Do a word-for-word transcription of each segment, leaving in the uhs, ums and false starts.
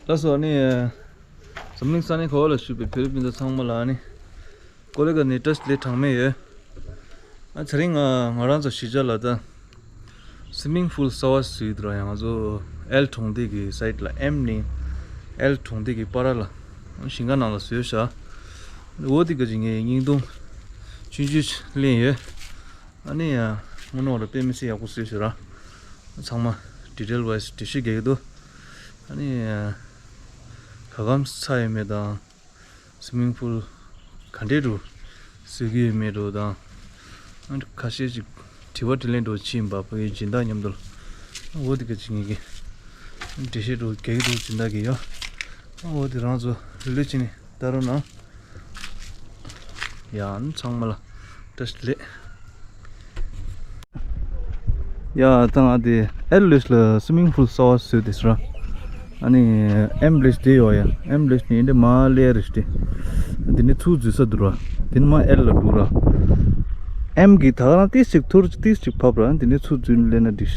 ལགས་སོ། ཨ་ནི་འཛམ་གླིང་ས་གནས་ག་བ་ལ་བཞུགས་པའི་བོད་རིགས་སྤུན་ཟླ་ཚང་མ་ལ་ཨ་ནི་ཀོ་ལི་གྷལ་ནས་བཀྲ་ཤིས་བདེ་ལེགས་གྲངས་མེད་ཡོད། ཨ་དེ་རིང་ང་ང་རང་ཚོ་གཞིས་ཆགས་ལ་ད་སི་མིང་ཕུལ་གསར་བ་བཟོས་འདུག་ར། ཡང་ང་ཚོ་ཨེལ་གྲོང་སྡེ་གི་སའིཌ་ལ་ཨེམ་ནས་ཨེལ་གྲོང་སྡེ་གི་བར་ལ་ཞིང་ཁ་ནང་ལ་བཟོས་ཤག་འོ་དེ་ག་ཅིག་ངས་བརྙན་ཐུང་ཆུང་ཆུང་ལེན་ཡོད། ཨ་ནི་ཡ་སྔོན་ནོར་དཔེ་མི་སྲིད་ཡག་པོ་བཟོས་ཤག་ར། ཚང་མ་ཌི་ཊེལ་ཝའི་སི་འགྲེལ་བཤད་རྒྱག་གི་འདུག་ཨ་ནི་ཡ་ག་གམ་ཚ་ཡོད་མེད་དང་། སི་མིང་ཕུལ་ག་འདྲས་འདྲ་བཟོ་གི་ཡོད་མེད་འདྲ་དང་། ཨ་ནི་ཁ་ཤས་ཅིག་དྲི་བ་དྲིས་ལན་འདྲ་བྱེད་ཡིན་པ། ཕ་གིའི་སྦྱིན་བདག་མཉམ་དུ་ལ། འོ་དེ་ག་ཅིག་ངེད་ཀྱི་འགྲེལ་བཤད་འདྲ་རྒྱག་གི་འདུག་སྦྱིན་བདག་གིས་ཡོད། འོ་དེ་རང་ཚོ་ལོས་བྱས་ནས་ལྟ་རོགས་གནང་། ཡང་ཚང་མ་ལ་བཀྲ་ཤིས་བདེ་ལེགས། ཡ་ད་ང་དེ་ཨེལ་ལོས་ལ་སི་མིང་ཕུལ་གསར་བ་བཟོས་དེ་ཟེར། ཨ་ནི་ཨེམ་ལོས་དེ་ཡོད་ཡ། ཨེམ་ལོས་ནི་འདི་མ་ལེ་རེ་སྟེ། དེ་ནི་ཚུར་འཛུལ་ས་འདུག་ར། དེ་ནི་མ་ཨེལ་ལ་འདུག་ར། ཨེམ་གི་ད་ག་རང་ཏིས་ཅིག་ཐུར་ཏིས་ཅིག་ཕབ་ར། དེ་ནི་ཚུར་འཛུལ་ལེ་ན་འགྲིག་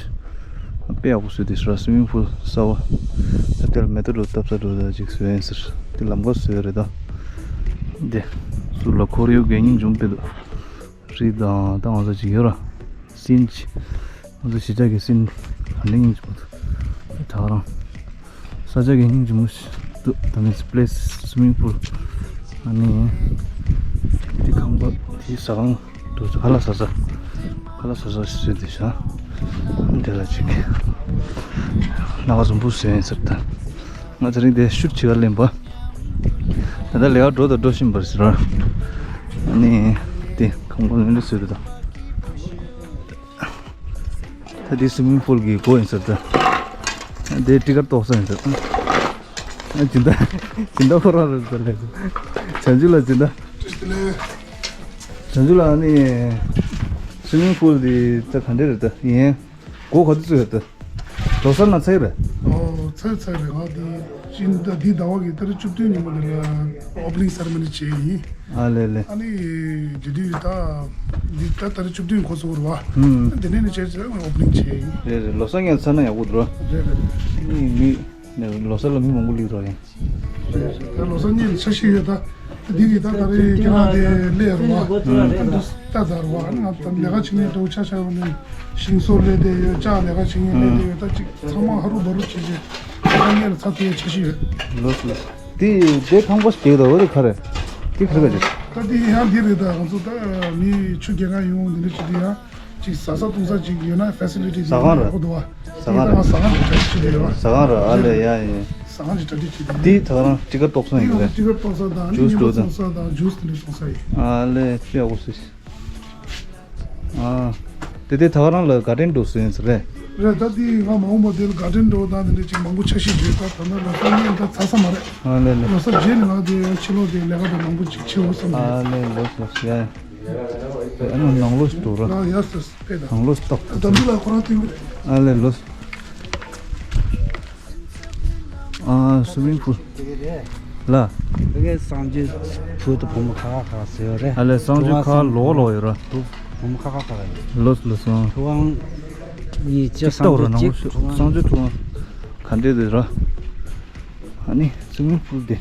དཔེ་ཡག་པོ་བཟོས་དེ་ཟེར། སི་མིང་ཕུལ་གསར་བ། ད་དེ་ལ་མེ་ཏོག་འདྲ་བཏབ་ས་འདྲ་ད་ཅིག་བཟོས་ཡིན་ཟེར། དེ་ལམ་ཁ་བཟོས་རེད་ད། དེ་ཟུར་ལ་ཁོར་ཡུག་གད་སྙིགས་འཇོམས་དཔེ་འདུག་རི་དང་ད་ང་ཚོ་ཅིག་ཡོད་ར། སིན་ཅིག་ང་ཚོ་གཞིས་ཆགས་ཀྱི་སིན་ག་འདྲ་སྙིང་རྗེ་པོ་འདུག་ད་ག་རང་ས་ཆ་གི་སྙིང་རྗེ་མོ་ཞིག་འདུག་ད་ནི་པི་ལེ་སི་སི་མིང་ཕུལ། ཨ་ནི་དེ་ཁང་པ་དེ་ཟ་ཁང་འདུག་ཁ་ལག་ཟ་ས། ཁ་ལག་ཟ་ས་ཞིག་བཟོས་བསྡད་ཤག་དེ་ལ་ཅིག་སྣ་ཁ་འཛོམས་པོ་བཟོས་ཡིན་ཟེར་ད། ང་དེ་རིང་དེ་ཤུད་བྱེད་ག་ལེན་པ། ད་ལྟ་ལས་ཀ་འགྲོ་དང་འགྲོ་བཞིན་པ་རེད་ཟེར། ཨ་ནི་དེ་ཁང་པ་ལོན་ལོན་བཟོས་རེད་ད། ད་དེ་སི་མིང་ཕུལ་གྱི་སྒོ་ཡིན་ཟེར་ད། དེ་ཊི་ཀར་གཏོགས་ས་ཡིན་ཟེར། ཨ་སྦྱིན་བདག་སྦྱིན་བདག་ཁོ་རང་རེད་ད་ལས། བྱང་ཆུབ་ལགས་སྦྱིན་བདག་བྱང་ཆུབ་ལགས་ཨ་ནི་སི་མིང་ཕུལ་དེ་ད་ག་འདྲ་རེད་ད་ཡིན། སྒོ་ག་དུས་ཚོད་ཡོད་ད། ལོ་གསར་ནང་ཚར་རེད། ཨོ་ཚར་ཚར་རེད། ང་དེ་ཅིན་ད་འདི་ཟླ་བ་གི་ཏ་རིག་བཅུ་བདུན་ཉིན་མོ་ལ་ཨོ་པ་ནིང་སེ་རེ་མོ་ནི་བྱས་ཡིན། ཨ་ལེ་ལེ། ཨ་ནི་དེ་དུས་ད་འདི་ད་ཏ་རིག་བཅུ་བདུན་གོ་ཚོད་རེད་བ། ཧུམ། དེ་ནས་ནི་བྱས་ཚེ་ཨོ་པ་ནིང་བྱས་ཡིན། རེད་རེད། ལོ་གསར་ངས་ཚར་ན་ཡག་པོ་འདུག་ར། རེད་རེད། ཨ་ནི་མི་ནས་ལོ་གསར་ལ་མི་མང་པོ་སླེབས་རོགས་ཡིན། རེད་རེད། ད་ལོ་གསར་ཉིན་འཆར་གཞི་ཡོད་ད། འདི་གི་ད་ད་རེས་ཁྱེད་རང་དེ་སླེབས་རོགས་བ། ད་འདུག་ད་ད་རོགས་བ། ང་ད་ལས་ཀ་བྱེད་ནས་འགྲོ་ཆ་ཆ་ཡོང་ནས་ཞིང་བཟོ་སླེབས་བསྡད་ཡོད། ལྕགས་ལས་ཀ་བྱེད་མཁན་སླེབས་བསྡད་ཡོད། ད་ཅིག་ཚང་མ་ཧ་རུ་བ་རུ་བྱེད་བྱེད་ད་ངས་ལ་ཚ་ཐུའི་འཆར་གཞི་ཡོད། ལོས་ལོས། དེ་དེ་ཁང་པ་ཞིག་ད་འོ་དེ་ག་རེ། དེ་ག་རེ་ག་རེ། ད་དེ་ཡང་འདི་རེད། ད་ང་ཚོ་ད་མི་ཆུ་རྐྱལ་ཁང་ཡོང་འདི་འདྲ་བྱེད་དུས་ཡང་ཅིག་ཟ་ས་བཏུང་ས་ཅིག་ཡོད་ན་ཕེ་སི་ལི་ཊི་ཟ་ཁང་རེད། ཡག་པོ་འདུག་བ། ཟ་ཁང་རེད། ད་ཟ་ཁང་ཅིག་གྲ་སྒྲིག་བྱེད་དུས་ཡོད། ཟ་ཁང་རེད། ཨ་ལེ་ཡ་ཡིན། ཟ་ཁང་ཅིག་གྲ་སྒྲིག་བྱེད་དུས་ཡོད། དེ་ད་ག་རང་ཊི་ཀར་གཏོགས་སོང་ཡིན་གི་རེད། ཊི་ཀར་གཏོགས་ས་དང་ཇུས་ཉིན་མོ་འགྲོ་ད། བཙོང་ས་དང་ཇུས་དེ་འདྲ་བཙོང་ས་ཡིན། ཨ་ལེ་ཅི་ཡག་པོ་ཞིག་ཨ། དེ་དེ་ད་ག་རང་ལ་ག་ཌེན་འགྲོ་སྲོལ་ཡིན་ས་རེད། རེད། ད་དེ་ང་མ་འོངས་པ་དེ་ལ་ག་ཌེན་འགྲོ་དང་དེ་འདྲ་ཅིག་མང་པོ་འཆར་གཞི་ཡོད། ད་ད་ལྟ་ལོ་གསར་ཉིན་ད་ཚར་ས་མ་རེད། ཨ་ལེ་ལེ། ལོ་གསར་རྗེས་ནས་ང་དེ་ཕྱི་ལོགས་དེ་ལས་ཀ་དེ་མང་པོ་ཅིག་བྱེད་འོང་བསམ་གི་ཡོད། ཨ་ལེ་ལོས་ལོས་ཡ། ཨ་ནི་ནང་ལོགས་སུ་འགྲོ་ར། ང་ཡར་སོ་སོ་ཕེབས་དང་། ནང་ལོགས་སུ་ཏོག་ཙམ། ད་འདི་ལ་ཁོ་རང་ཐུག་གི་རེད། ཨ་ལེ་ལོས། ཨ་སི་མིང་ཕུལ། དེ་ག་རེད། ལ། དེ་གའི་གསང་སྤྱོད་བུ་དང་བུ་མོ་ཁ་ཁ་ཁ་ཟེར་ཡོད་རེད། ཨ་ལེ་གསང་སྤྱོད་ཁ་ལོག་ལོག་ཡོད་ར། བུ་བུ་མོ་ཁ་ཁ་ཁ་རེད། ལོས་ལོས་སོང་། ཁྲུ་ཝང་གཉིས་བཅུ། གསང་སྤྱོད་གཅིག་ཁྲུ་ཝང་། གསང་སྤྱོད་ཁྲུ་ཝང་ག་འདྲས་རེད་ར། ཨ་ནི་སི་མིང་ཕུལ་དེ་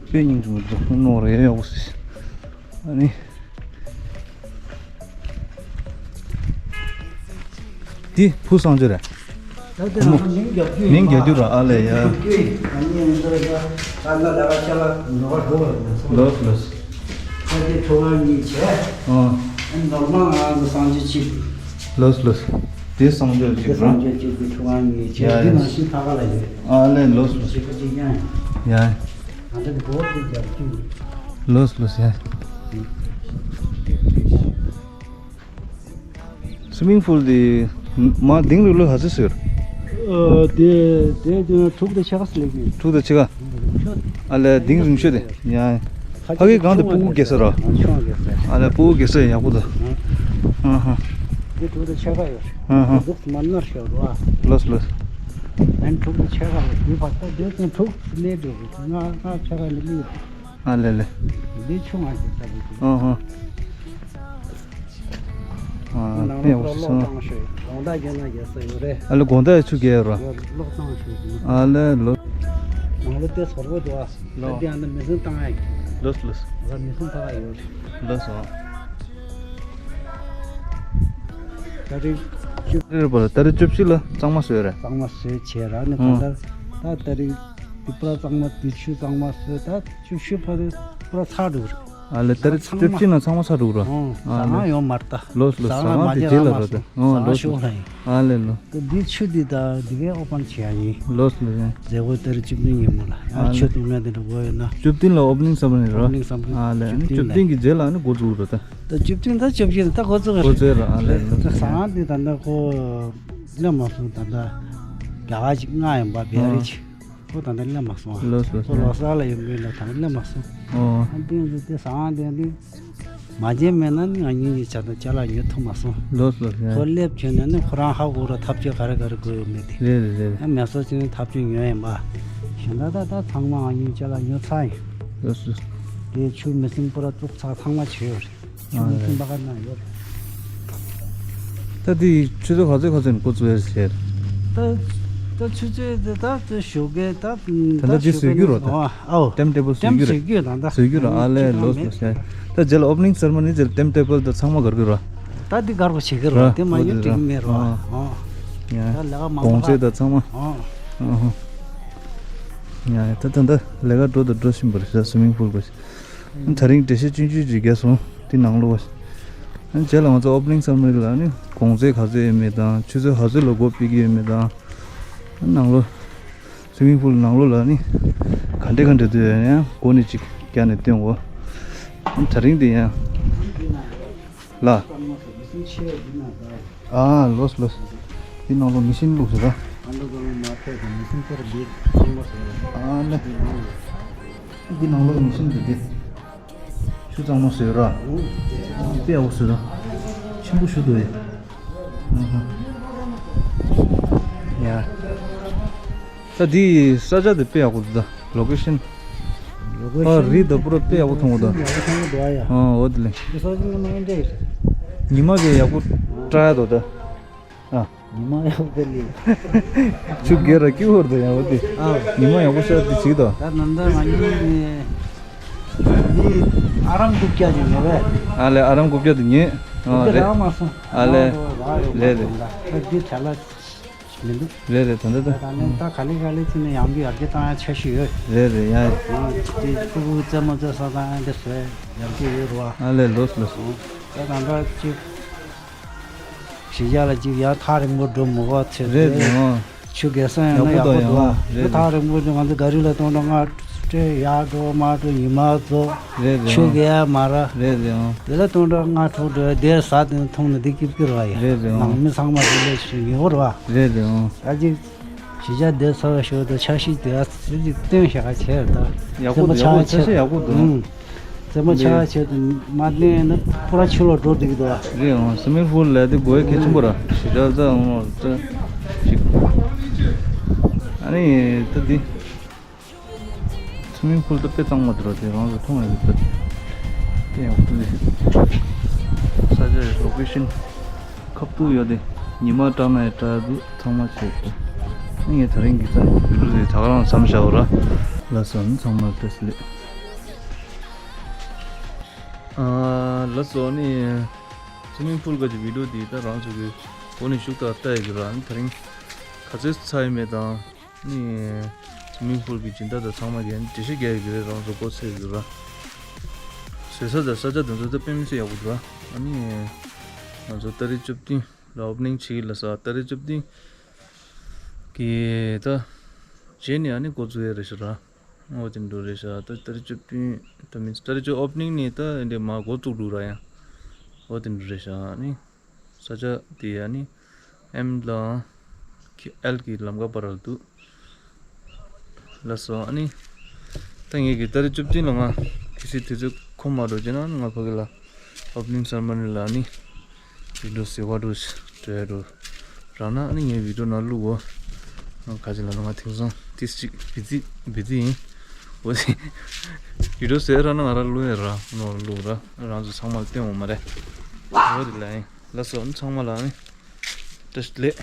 དཔེ་སྙིང་རྗེ་མོ་འདུག་ནོར་ཡ་ཡོག་སི། ཨ་ནི། འདི་བུ་གསང་སྤྱོད་རེད། ད་དེ་རང་མིང་རྒྱབ་རྒྱུ་ཡིན། མིང་རྒྱབ་རྒྱུ་ར། ཨ་ལེ་ཡ། རྒྱབ་རྒྱུ་ཡིན། ང་གཉིས་ཡིན་ཟེར་ཡ། ད་ལྟ་ལས་ཀ་ཆ་ལ་ནོར་འགྲོ་བ་ཡིན་ན་སོང་། ལོས་ལོས། ད་དེ་ཁྲུ་ཝང་གཉིས་བྱས། ཨ། ཨ་ནི་ནོར་མང་ང་ཚོ་གསང་སྤྱོད་གཅིག་ལོས་ལོས། དེ་གསང་སྤྱོད་དེ་གཅིག་ར། གསང་སྤྱོད་གཅིག་གི་ཁྲུ་ཝང་གཉིས་བྱས། ཡ་ཡ། འདི་ནང་བཞིན་ཕ་ག་ལ་ཡོད། ཨ་ལེ་ལོས་ལོས། བྱེད་པ་གཅིག་ཀྱང་ཡིན། ཡ། ང་ཚོ་འདི་བོད་དུ་རྒྱབ་རྒྱུ་ཡིན། ལོས་ལོས་ཡ། སི་མིང་ཕུལ་དེ་མ་དིང་རི་ལོ་ཧ་ཙི་ཟེར། ཨ་དེ་དེ་དེ་དྲུག་དང་ཕྱེད་ཀ་ཟེར་ལེགས་ཀྱི། དྲུག་དང་ཕྱེད་ཀ་ཨ་ལེ་དིང་རིང་ཤོས་དེ་ཡ། ཕ་གི་གང་དུ་སྤུ་གུ་སྐྱེ་ས་ར། ཆུང་སྐྱེ་ས། ཨ་ལེ་སྤུ་གུ་སྐྱེ་ས་ཡག་པོ་འདུག་ཨ་ཧ། དེ་དྲུག་དང་ཕྱེད་ཀ་ཡོད། ཨ་ཧ། འདུག་མ་ནར་ཤོར་བ། ལོས་ལོས། ཨན་དྲུག་དང་ཕྱེད་ཀ་ཡོད། དུས་བར་ད་དེ་དང་དྲུག་ལས་དེ་ང་ང་ཕྱེད་ཀ་ནི་ལུས། ཨ་ལེ་ལེ། འདི་ཆུང་ང་ཞིག་ལྟ་བུ་ཞིག་ཨ་ཧ། ཨ་ནང་ལོགས་ལོག་བཏང་ཞོད། དགོང་དག་རྒྱ་ན་རྒྱ་ས་ཡོད་རེད། ཨ་ལེ་དགོང་དག་ཆུ་རྒྱས་ར། ལོག་བཏང་ཞོད། ཨ་ལེ་ལོ། ནང་ལོ་དེ་ཚོར་བོ་འདུག་ཨ། ལོ། ད་དེ་ཨ་ན་མི་སེམས་བཏང་ཡ་ཡིན། ལོས་ལོས། ང་མི་སེམས་བཏང་ཡ་ཡོད། ལོས་སོང་། ད་རེས་བཅུ། རེད་པ། ད་རེས་བཅུ་བཞི་ལ་གཙང་མ་བཟོས་རེད། གཙང་མ་བཟོས་བྱས་ར་ནི། ཨང་། གང་ལྟར་ད་ད་རེས་དེ་པུ་ར་གཙང་མ། དེ་ཆུ་གཙང་མ་བཟོས། ད་བཅུ་བཞི་བར་དུ་པུ་ར་ཚར་འགྲོ་གི་རེད། ཨ་ལེ། ད་རེས་ཚང་མ། བཅུ་བཞི་ནང་ཚང་མ་ཚར་འགྲོ་གི་རེད། ཨང་། ཨ་ཟ་ཁང་ལེ། ཡོད་མ་རེད་ད། ལོས་ལོས། ཟ་ཟ་ཁང་ཁང་མ་དེ་བརྗེད་རྗེས་ལ་ལ་རེད་ད། མ་སོང་། ཨང་། ཟ་ཁང་ལོས་ཤོག་ལོས། ལ་ཡིན། ཨ་ལེ་ལོ། ད་འདི་ཆུ་འདི་ད་འདི་གའི་ཨོ་པན་བྱེད་ཡ་ཡིན། ལོས་ལོས་ཡིན། མཛད་སྒོ་ཏ་རིག་བཅུ་བདུན་ཉིན་མོ་ལ་ཡང་ཨ་ཆུ་ལེ། བཏུང་ཡ་དེ་འདྲ་དགོས་ཡོད་ན། བཅུ་བདུན་ལ་ཨོ་པ་ནིང་སེ་རེ་མོ་ནི་རོ། ཨོ་པ་ནིང་སེ་རེ་མོ་ནི། ཨ་ལེ། བཅུ་བདུན་ལ། བཅུ་བདུན་གྱི་རྗེས་ལ་ནི་འགོ་བཙུགས་རོ་ད། ད་བཅུ་བདུན་ད་བཅོ་བརྒྱད་ད་འགོ་བཙུགས་རེད། འགོ་བཙུགས་རེད། ཨ་ལེ་ལོ། ད་ཟ་ཁང་འདི་ད་ལྟ་ཁོ་སླེབས་མ་སོང་། ད་ལྟ་རྒྱ་གར་ཅིག་མངགས་ཡིན་པ། བེ་རི་ཅིག་ཁོ་ད་ལྟ་སླེབས་མ་སོང་། ལོས་ལོས། ཁོ་ལོ་གསར་ལ་ཡོང་གི་ལ་ད་ལྟ་སླེབས་མ་སོང་། ཨོ། ཨ་འདི་འདི་དེ་ཟ་ཁང་འདི་འདི་མ་བརྗེད་མེད་ན་ནི་ང་གཉིས་ཀྱི་ཆ་དང་ཅ་ལག་ཉོ་ཐུབ་མ་སོང་། ལོས་ལོས། ཁོ་སླེབས་བྱས་ནས་ནི་ཁོ་རང་ཧ་གོ་ར་ཐབས་ཇུས་ག་རེ་ག་རེ་དགོས་ཡོད་མེད་དེ། རེད་རེད་རེད། ཨ་མེད་སོ་ཅི་ནི་ཐབས་ཇུས་ཉོ་ཡིན་པ། གཞན་ད་ད་ད་ཚང་མ་ང་གཉིས་ཅ་ལག་ཉོ་ཚར་ཡིན། ལོས་ལོས། དེ་ཆུ་མེ་ཟིན་པུ་ར་བཙུགས་ཚར་ཚང་མ་བྱས་ཡོད་རེད། ཆུ་མེ་ཟིན་པ་ག་ན་ཡོད་རེད། ད་དེ་ཆུ་ཚོད་ག་ཚོད་ག་ཚོད་ནས་འགོ་བཙུགས་ཡོད་ཟེར། ད་ད་ཆུ་ཚོད་དེ་ད་དེ་ཞོགས་ཀས་ད། ད་ད་ལྟ་དེ་བཟོས་རྒྱུ་རོ་ད། ཨོ། ཨོ། ཊེམ་ཊེ་བལ་བཟོས་རྒྱུ་རེད། བཟོས་རྒྱུ་ད་ད་བཟོས་རྒྱུ་རེད། ཨ་ལེ་ལོས་ལོས། ད་རྗེས་ལ་ཨོ་པ་ནིང་སེ་རེ་མོ་ནི་རྗེས་ལ་ཊེམ་ཊེ་བལ་དང་ཚང་མ་གར་གི་རོ། ད་དེ་གར་གོ་བྱེད་གི་རོ། ར་དེ་མ་ཡོད་འགྲིག་གི་མེད་རོ། ཨོ། ཨོ། ཡ། ད་ལས་ཀ་མང་པོ། གོང་ཚད་དང་ཚང་མ། ཨོ། ཨོ། ཡ། ད་ད་ད་ལས་ཀ་འགྲོ་དང་འགྲོ་བཞིན་པ་རེད། ས་སུའི་མིང་པུལ་པ། ད་རིང་འགྲེལ་བཤད་ཆུང་ཆུང་ཅིག་རྒྱག་སོང་དེ་ནང་ལོགས། རྗེས་ལ་ང་ཚོ་ཨོ་པ་ནིང་སེ་རེ་མོ་ནི་ལ་ནི་གོང་ཚད་ག་ཚོད་ཡོད་མེད་དང་ཆུ་ཚོད་ག་ཚོད་ལ་སྒོ་ཕྱེ་གི་ཡོད་མེད་དང་། ནང་ལོགས་སུའི་མིང་པུལ་ནང་ལོགས་ལ་ནི་ག་འདྲ་ག་འདྲ་འདུག་ཡང་སྒོ་ནས་ཅིག་རྒྱག་ནས་སྟོན་འོ། ད་རིང་འདི་ཡང་ལ། ཨ་ལོས་ལོས། འདི་ནང་ལོགས་མེ་ཤིན་བླུགས་ཟེར་ད། ཨ་ལེ། འདི་ནང་ལོགས་མེ་ཤིན་འདི་འདི། ཆུ་གཙང་མ་བཟོས་ར། དཔེ་ཡག་པོ་བཟོས་ར། ཆེན་པོ་ཞུ་འདུག་ཡ། ཡ། ད་འདི་ས་ཆ་དེ་དཔེ་ཡག་པོ་འདུག་ད། ལོ་ཀེ་ཤན། ལོ་ཀེ་ཤན། ཨ་རི་ད་པུ་ར་དཔེ་ཡག་པོ་མཐོང་གི་འདུག་ཡག་པོ་མཐོང་གི་འདུག་ཨ་ཡ། ཨ་འོ་དེ་ལས། འདི་ས་ཆ་ནང་ནས་འདྲ་ཡོད། ཉི་མ་གི་ཡག་པོ་བཀྲ་ཡ་འདུག་ད། ཨ། ཉི་མ་ཡག་པོ་ལས། ཆུ་རྒྱལ་ར་ཀི་ཧོར་དུ་ཡང་བ་དེ། ཨ། ཉི་མ་ཡག་པོ་ཤར་དེ་ཅིག་དང་། ད་ནང་ད་ང་གཉིས་ནི་ཨ་རམ་རྐུབ་བཀྱག་ཅིག་ཉོས་པས། ཨ་ལེ། ཨ་རམ་རྐུབ་བཀྱག་དེ་ཉོས། ཨ་དེ་ལེ། རག་མ་སོང་། ཨ་ལེ། ལེ་ལེ། ད་འདི་བྱ་ལ་མི་འདུག་ལེ་ལེ། ད་འདི་ད། ད་ནི་ད་ག་ལེ་ག་ལེ་ཅི་ནས་ཡང་རྒྱུ་ཡར་རྒྱས་བཏང་ཡ་འཆར་གཞི་ཡོད། ལེ་ལེ། ཡ། ཨ་དེ་ཕྲུ་གུ་རྩེད་མོ་རྩེ་ས་དང་ཨ་འདི་བཟོས་ཡར་རྒྱས་ཡོད་རེད་བ། ཨ་ལེ་ལོས་ལོས། ད་ད་ད་ཅིག་གཞིས་ཆགས་ལ་ཅིག་ཡར་ཐག་རིང་པོ་འགྲོ་མི་དགོས་ཚེ་རེད་རེད། ཨང་། ཆུ་རྒྱག་ས་ཡང་ན་ཡག་པོ་ཡག་པོ་འདུག་ཨ། འདུག་ཡང་རེད། ཐག་རིང་པོ་འགྲོ་ང་ཚོ་ག་རི་ལ་སྟོང་ཕྲག་ལྔ་སྤྲད་ཡར་འགྲོ་མར་འགྲོ་ཉི་མ་རྫོགས། རེད་རེད། ཆུ་ཨང་། རྒྱག་ཡ་མ་ར། རེད་རེད། ཨང་། དེ་ལ་སྟོང་ཕྲག་ལྔ་དྲུག་འགྲོ་དེ་ཟ་དེ་འཐུང་ནས་དེ་སྐྱིད་སྐྱིད་ར་ཡ། རེད་རེད། ཨང་། ནང་མི་ཚང་མ་དེ་ལས་ཞིག་ཉོ་ར། རེད་རེད། ཨང་། ད་ཅིག་གཞིས་ཆགས་བསྡད་ཚར་བའི་ཞོར་དུ་འཆར་གཞི་དེ་ཨ་ཙི་ཅིག་སྟོན་བཞག་བྱས་ད། ཡག་པོ་འདུག་ཡག་པོ། འཆར་གཞི་ཡག་པོ་འདུག་ཨང་། རྩེད་མོ་ཆགས་ཆེད་དུ་མ་ལེན་ན་ཕོ་ར་ཆུ་ལོག་འགྲོ་འདུག་གི་འདུག་ཨ། རེད་ཨང་། སི་མིང་པུལ་ལས་དེ་དགོས་གལ་ཆེན་པོ་ར། ཞེ་དྲག་རྩ་འོང་བ་རྩ་ཞིག་ཨ་ནི་ད་འདི་སི་མིང་པུལ་ད་དཔེ་གཙང་མ་འདུག་ར། དེ་རང་ལ་མཐོང་ཡོད་ད། དེ་ཡང་ཁུ་ལི་ས་ཆ་ལོ་ཀེ་ཤན་ཁབ་ཏུ་ཡོད་དེ། ཉི་མ་དྲག་ན་ཡང་དྲག་འདུག་ཚང་མ་བྱས་ཏེ། ངས་ད་རིང་གི་ཚང་བི་ཌིའོ་དེ་ད་ག་རང་མཚམས་བཞག་ར། ལགས་སོ། ཚང་མ་བཀྲ་ཤིས་བདེ་ལེགས། ཨ་ལགས་སོ། ནི་སི་མིང་པུལ་ག་གི་བི་ཌིའོ་འདི་ད་རང་ཚོ་གི་འོ་ནི་ཤུགས་ད་ལྟ་ཡི་གི་ར། ནི་ད་རིང་ག་ཚོད་ཚར་ཡི་མེད་དང་། ནི་སི་མིང་པུལ་གི་སྦྱིན་བདག་ད་ཚང་མ་གི་འགྲེལ་བཤད་རྒྱག་ཡི་གི་རེད། རང་ཚོ་གོ་ཚད་གི་ར། བཟོས་ས་ད་ས་ཆ་དེ་ཚོ་ད་དཔེ་མི་སྲིད་ཡག་པོ་འདུག་ར། ཨ་ནི་ང་ཚོ་ཏ་རིག་བཅུ་བདུན་ལ་ཨོ་པ་ནིང་བྱེད་ཀྱི་ལ་ས། ཏ་རིག་བཅུ་བདུན་གི་ད་རྗེས་ནས་ཨ་ནི་འགོ་བཙུགས་ཡ་རེད་ཤག་ར། འོ་དེ་འདྲ་རེད་ཤག་ད་ཏ་རིག་བཅུ་བདུན་ད་མིན་ཏ་རིག་བཅུ་ཨོ་པ་ནིང་ནས་ད་འདི་མ་འགོ་བཙུགས་འདུག་ར། ཡང་འོ་དེ་འདྲ་རེད་ཤག་ཨ་ནི་ས་ཆ་དེ་ཨ་ནི་ཨེམ་དང་ཨེལ་གི་ལམ་ཁ་བར་ལ་འདུག་ལགས་སོ། ཨ་ནི་ད་ངེད་ཀྱི་ཏ་རིག་བཅུ་བདུན་ལ་ང་གལ་སྲིད་དུས་ཚོད་ཁོམ་མ་འགྲོ་བྱས་ན་ང་ཕ་གི་ལ་ཨོ་པ་ནིང་སེ་རེ་མོ་ནི་ལ་ཨ་ནི་བི་ཌིའོ་ཟེར་བ་འགྲོ་འགྲོ་ཡ་འགྲོ་རག་ན་ཨ་ནི་ངའི་བི་ཌིའོ་ནང་བླུག་གོ། ང་ག་ཅི་ལ་ན་ང་དེང་སང་ཏིས་ཅིག་བི་ཛི་བི་ཛི་ཡིན། འོ་དེ་བི་ཌིའོ་ཟེར་རག་ན་ང་རང་བླུག་ཡ་ར་ནོར་བླུག་ར། རང་ཚོ་ཚང་མ་ལ་སྟོན་འོང་མ་རེད། འོ་དེ་ལ་ཡིན། ལགས་སོ། ཨ་ནི་ཚང་མ་ལ་ཨ་ནི་བཀྲ་ཤིས་བདེ་ལེགས།